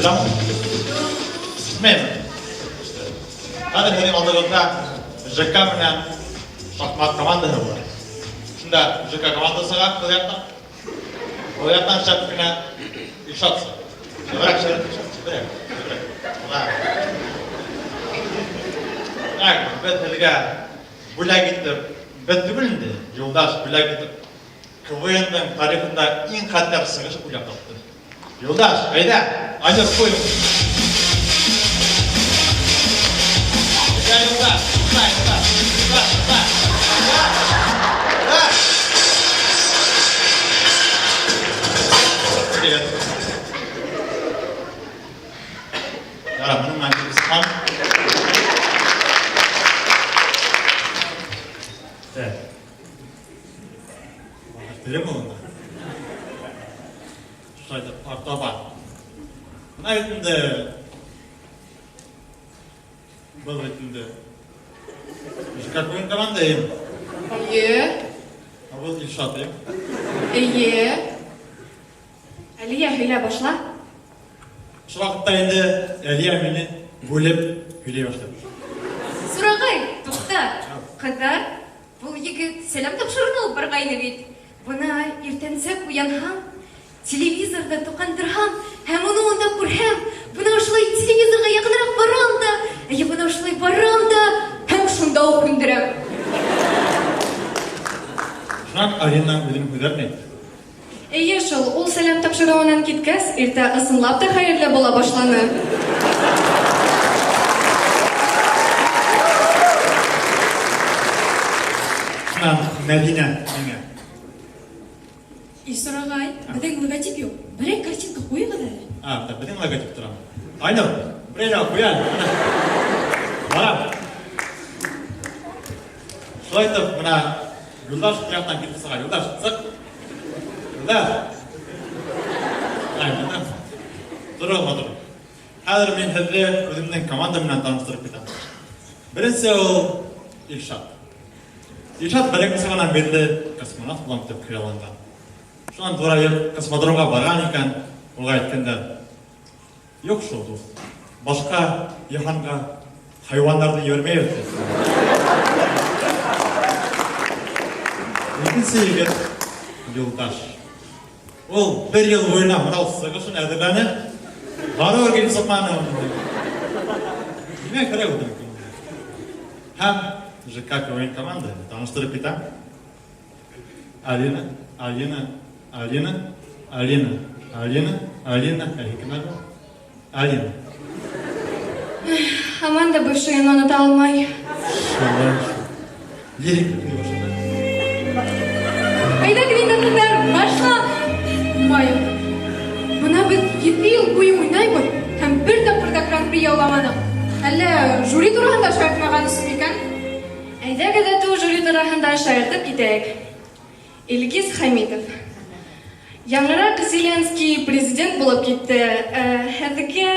Ишетеләме? Ишетмәйме? Хәҙер һеҙҙең алдығыҙҙа ЖК менән шахмат командаһы була. Шунда ЖК командасы сыға был яҡтан. Был яҡтан шәп кенә Илшат сыға. Шәберәк, шәберәк, шәберәк, шәберәк. Так, беҙ һеҙгә бүләк итеп, беҙ түгел инде, Юлдаш бүләк итеп КВН-ның тарихында иң хәтәр сығыш уйлап тапты. Юлдаш, әйҙә, Айнур, ҡуй. Әйҙә, Юлдаш, юлда, юлда, юлда, юлда, юлда. Привет. Ярар, моның менән килеп сыҡҡан. Так. Телем ул. Шулай итеп, артаба. Бына бит инде был бит инде ЖК команда им. Эйе. Ә был Илшат им. Эйе. Әлия, һөйлә башла. Шул ваҡытта инде Әлия мине бүлеп һөйләй башланы. Сурағай, туҡта. Ҡыҙҙар, был егет сәләм тапшырыуын алып барғайны бит. Бына иртәнсәк уянһам, телевизорҙы тоҡандырһам һәм уны унда күрһәм, бына ошолай телевизорға яҡыныраҡ барам да, эйе, бына ошолай барам да һәм шунда уҡ һүндерәм. Шунан Алина үҙенең һүҙҙәрен әйтте. Эйе шул, ул сәләм тапшырыуынан киткәс, иртә ысынлап та хәйерле була башланы. Шунан Мәҙинә миңә. Илсур агай, беҙҙең логотип юҡ. Берәй картинка ҡуйығыҙ әле. А, да, беҙҙең логотип тора. Айнур, берәй нәмә ҡуй әле. Барам. Шулай итеп, бына Юлдаш бер яҡтан килеп сыға. Юлдаш, сыҡ. Юлдаш. Ай, бына. Тороғоҙ, матур. Хәҙер мин һеҙҙе үҙемдең команда менән таныштырып китәм. Беренсе ул Илшат. Илшат бәләкәй сағынан бирле космонавт булам дип хыялланган. Шунан тураеп космодромға барған икән, уға әйткәндәр: Юҡ шул, дуҫ. Башҡа йыһанға хайуандарҙы ебәрмәйбеҙ, тип. Икенсе егет Юлдаш. Ул бер йыл буйына мынау сығышын әҙерләне, барыбер килеп сыҡманы. Нимә кәрәк ул? Һәм ЖК КВН команда таныштырып китәм. Алина, Алина, Алина, Алина, Алина, Алина, ә кем әле? Алина. Һаман да бывшийын онота алмай. Шулай шул. Лирик көй башлана. Әйҙәгеҙ инде, ҡыҙҙар, башла. Майя. Бына беҙ 7 йыл буйы уйнайбыҙ һәм бер тапҡыр ҙа гран-при яуламаныҡ. Әллә жюри тураһында шаяртмаған өсөн микән? Әйҙәгеҙ әтеү жюри тураһында шаяртып китәйек. Илгиз Хәмитов. Яңыраҡ Зеленский президент булып китте. Һеҙгә,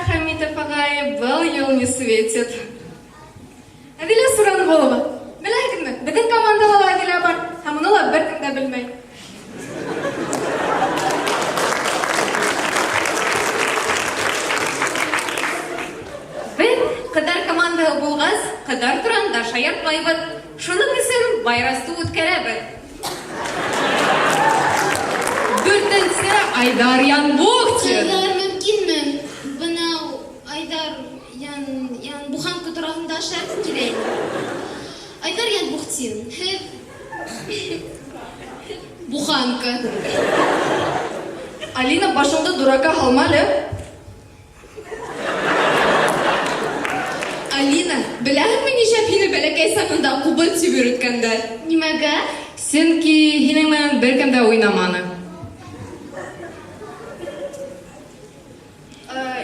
Хәмитов ағай, был юл не светит. Әҙилә Суранғолова. Беләһегеҙме, беҙҙең командала ла Әҙилә бар, һәм уны ла бер кем дә белмәй. Беҙ ҡыҙҙар командаһы булғас, ҡыҙҙар туранда шаяртмайбыҙ. Шуның өсөн байрасту үткәрәбеҙ. Дүртенсе Айдар Янбухтин. Айдар, мөмкинме? Бынау Айдар Ян Ян буханка тураһында шаяртып килә инде. Айдар Янбухтин, һеҙ буханка. Алина, башыңды дурака һалма әле. Алина, беләһеңме нишләп һине бәләкәй сағында ҡубыҙ тип йөрөткәндәр? Нимәгә? Сөнки һинең менән беркем дә уйнаманы.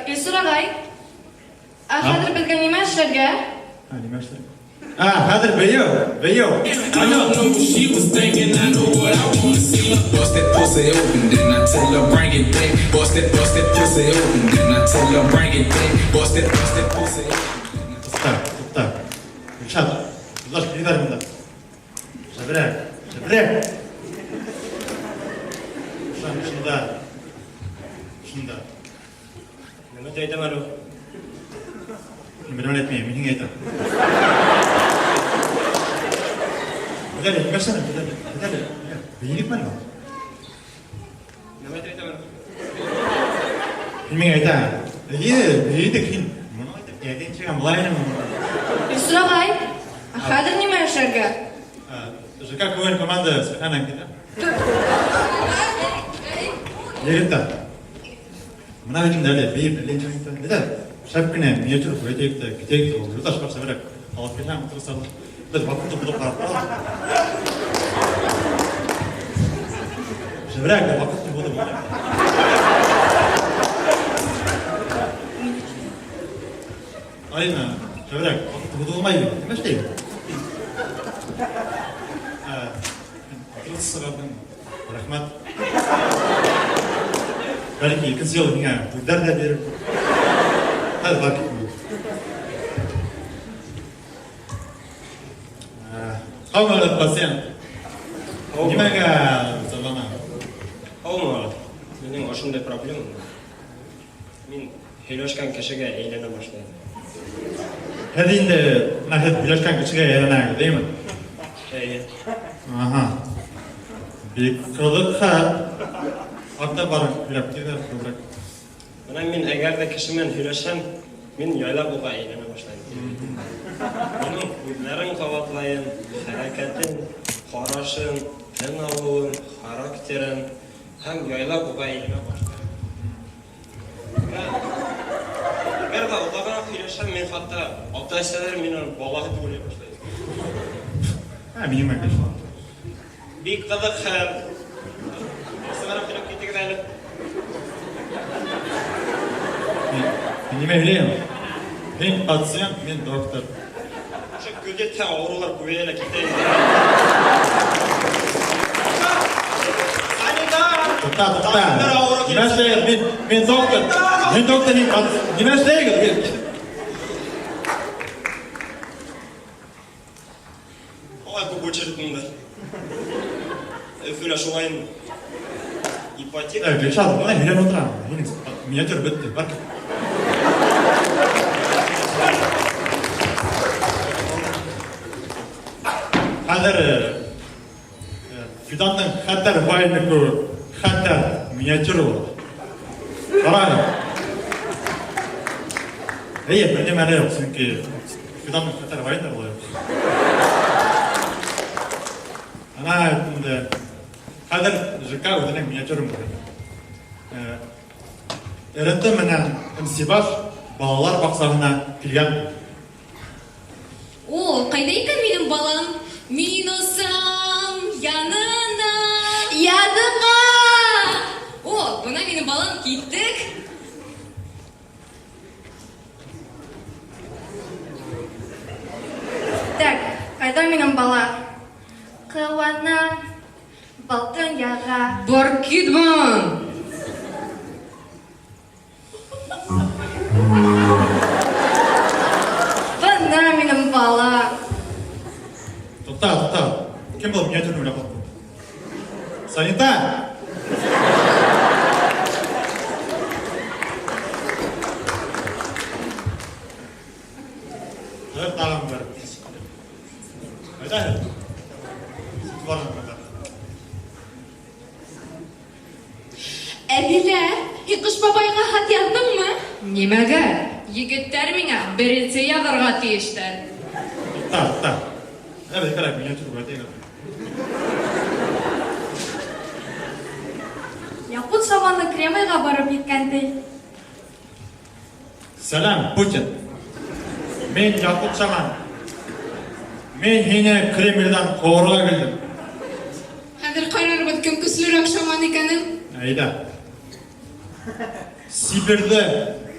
Илсур ағай, ә хәҙер беҙгә нимә эшләргә? Ә, нимә эшләргә? Ә, хәҙер бейеү, бейеү. Алло. Туҡта, туҡта. Илшат, Юлдаш, килегеҙ әле бында. Шәберәк, шәберәк. Шунда, шунда. Нимә тип әйтәм әле ул? Мин берәү әйтмәйем, мин һиңә әйтәм. Әйҙә, нимә эшләнең? Әйҙә, әйҙә. Бейелек мәле ул. Нимә тип әйтәм әле? Һин миңә әйтәң. Әйе, бейедек һин. Моны әйтеп, әйтәйем былай инем. Илсур ағай, ә хәҙер нимә эшләргә? ЖК КВН команда сәхнәнән китә. Егеттәр. Бына бит инде әле бейеп, әллә ничек итә. Әйҙә, шәп кенә миниатюр күрһәтәйек тә, китәйек тә, ул юлдаш бар шәберәк алып килһәң, утырсалар. Беҙ ваҡытты булып ҡарап торабыҙ. Шәберәк ваҡытты булып. Алина, шәберәк, ваҡытты булмай. Нимә эшләйбеҙ? Утырыс сығарҙың. Рәхмәт. Бәлки икенсе йыл миңә һүҙҙәр ҙә бирер. Хәҙер бар китмәй. Һаумы, пациент. Нимәгә зарлана? Һаумы, Марат. Минең ошондай проблема бар. Мин һөйләшкән кешегә әйләнә башлайым. Һеҙ инде бына һеҙ һөйләшкән кешегә әйләнәгеҙ, әйеме? Эйе. Аһа. Бик ҡыҙыҡ хәл. Артта барып һөйләп китә, күберәк. Бына мин әгәр ҙә кеше менән һөйләшһәм, мин яйлап уға әйләнә башлайым. Уның һүҙҙәрен ҡабатлайым, хәрәкәтен, ҡарашын, тын алыуын, характерын һәм яйлап уға әйләнә башлайым. Әгәр ҙә оҙағыраҡ һөйләшһәм, мин хатта ата-әсәләр мине балаһы тип уйлай башлай. Ә, минең мәкәш. Бик ҡыҙыҡ хәл. Сығарып һөйләп китегеҙ әле. Мин нимә һөйләйем? Һин пациент, мин доктор. Ошо күҙәтһәң, ауырыуҙар күбәйә лә китә инде. Санитар! Туҡта, туҡта. Табиптар ауырыу Нимә эшләйһегеҙ? Мин доктор. Мин доктор, һин пациент. Нимә эшләйһегеҙ? Алай күп очередь монда. Өфөлә шулай инде. Ипотека. Ә, Гөлшат, бына һөйләп ултырам. Һинең миниатюр бөттө. Бар кит. Хәҙер Фидандың хәтәр вайны кеүек хәтәр миниатюр була. Ҡарағыҙ. Эйе, бер нәмә лә юҡ, сөнки Фидандың хәтәр вайны була. Ана инде хәҙер ЖК үҙенең миниатюрын күрһәтә. РНТ менән МС Баш балалар баҡсаһына килгән. О, ҡайҙа икән минең балам? Мин осам янына. Яныңа! О, бына минең балам, киттек. Так, ҡайҙа минең бала? Ҡыуана, был донъяға. Бар кит бынан. Бына минең бала. Туҡта, туҡта. Кем был миниатюрны уйлап тапты? Санитар! Бер тағын бер. Ҡайҙа һеҙ? Светлана ҡайҙа? Әдилә, һин Ҡыш бабайға хат яҙҙыңмы? Нимәгә? Егеттәр миңә беренсе яҙырға тейештәр. Туҡта, туҡта. Ә, беҙ кәрәк миниатюр күрһәтәйек. Яҡут шаманы Кремлгә барып еткән ти. Сәләм, Путин. Мин Яҡут шаман. Мин һине Кремлдән ҡыуырға килдем. Хәҙер ҡарарбыҙ кем көслөрәк шаман икәнен. Әйҙә. Сибирҙе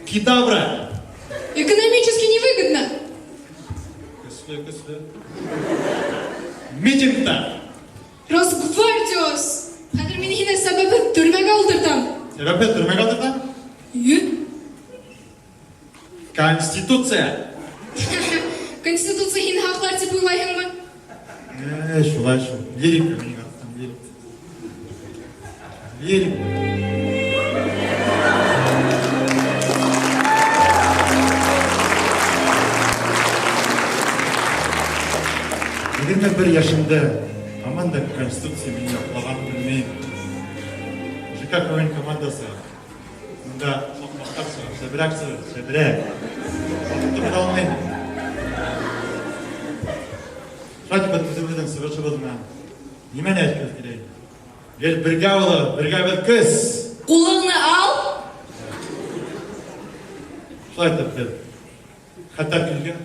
кедавра. Экономически невыгодно. Көслө, көслө. Митингта. Росгвардиос. Хәҙер мин һине сәбәпһеҙ төрмәгә ултыртам. Сәбәпһеҙ төрмәгә ултыртам? Эйе. Конституция. Конституция һине һаҡлар тип уйлайһыңмы? Шулай шул. Лирика минең арттан, лирика. Лирика. 21 йәшемдә һаман да Конституция мине яҡлағанын белмәйем. ЖК КВН командасы. Бында һуҡмаҡтар сыға, шәберәк сыға, шәберәк. Ваҡытты белә алмайым. Шулай итеп беҙ үҙебеҙҙең сығышыбыҙ менән нимәне әйткебеҙ килә? Гел бергә булығыҙ, бергә беҙ көс! Ҡулыңны ал! Шулай итеп беҙ хәтәр көнгә